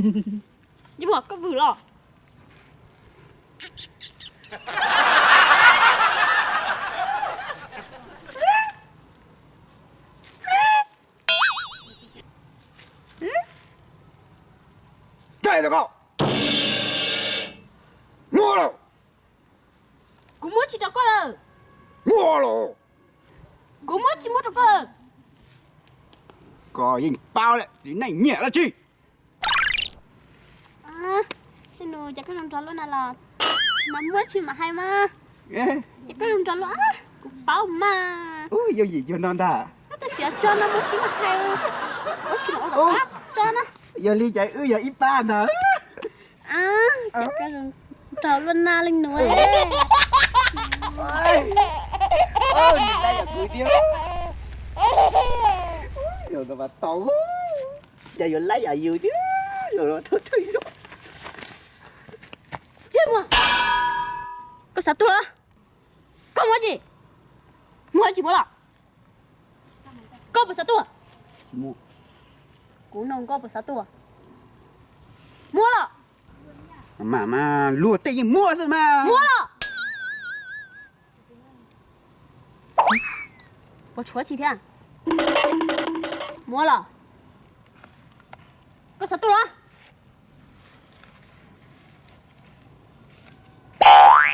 Ntsej muag, koj vwm los? Muag los? Kuv muab tsis rau koj lawm. Muag los? Kuv muab tsis muab rau koj lawm. Koj yeej paub lawm, txiv neej nyiam dab tsi. Nus, cas koj zoo nraug luaj na los? Mas muab tsis mam hais mas. Cas koj zoo nraug luaj, kuv paub mas. Yooj yim cuag no ntag. Tab sis tso no muab tsis mam hais, muab tsis mam ua tso na. Yog li cas wb yog ib pab ntag. Cas koj zoo nraug luaj na leej nus. Yog no mas tau, cas yuav laib yam yus thiab, yus los thwj thwj zoo. Ntsej muag, koj xav tuag los? Koj muab tsis, muab tsis muab los? Koj puas xav tuag? Kuv nug koj puas xav tuag? Muab los? Mas luag tej yeej muab xwb mas. Muab los? Puas tshuav tsis thiab? Muab los? Koj xav tuag los?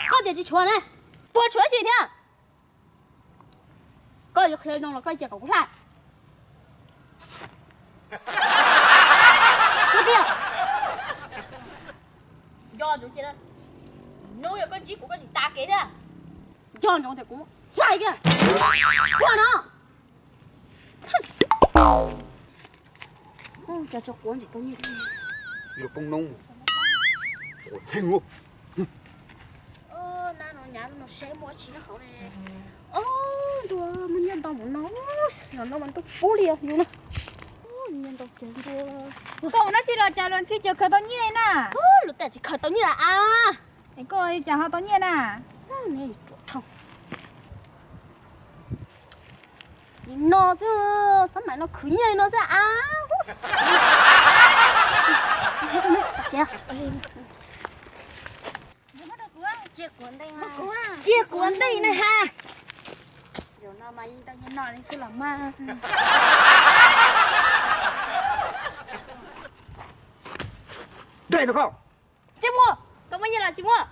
Koj tias tsis tshuav ne, puas tshuav tsis thiab? Koj yuav qhia zoo los koj cia kom kuv hlais. Koj tias nco ntsoov cia, hnub yog koj ntsib kuv koj tsis tas kev thiab. Nco ntsoov tias kuv hlais kiag. Puag no. Cas tso quav ntsis tau nyiaj. Yuav poob noob. Heev. Nab no nyav no seb muaj tsis nyob hauv ne. Ob, ntuj, muaj nyiaj ntau mus no, los no mas ntuj pub li os yus na. Nyiaj ntau kiag ntuj. Koj mus dab tsi los cas luag ntxhi cas khaws tau nyiaj na? Luag tej tsis khaws tau nyiaj a. Es koj cas ho tau nyiaj na? Ruam dhau. Li no xwb, xab maim no khwv nyiaj li no xwb a. Cia kuv ua ntej na ha. Zaum no mas yeej tau nyiaj no li xwb los mas. Ntsej muag, koj muaj nyiaj los tsis muaj?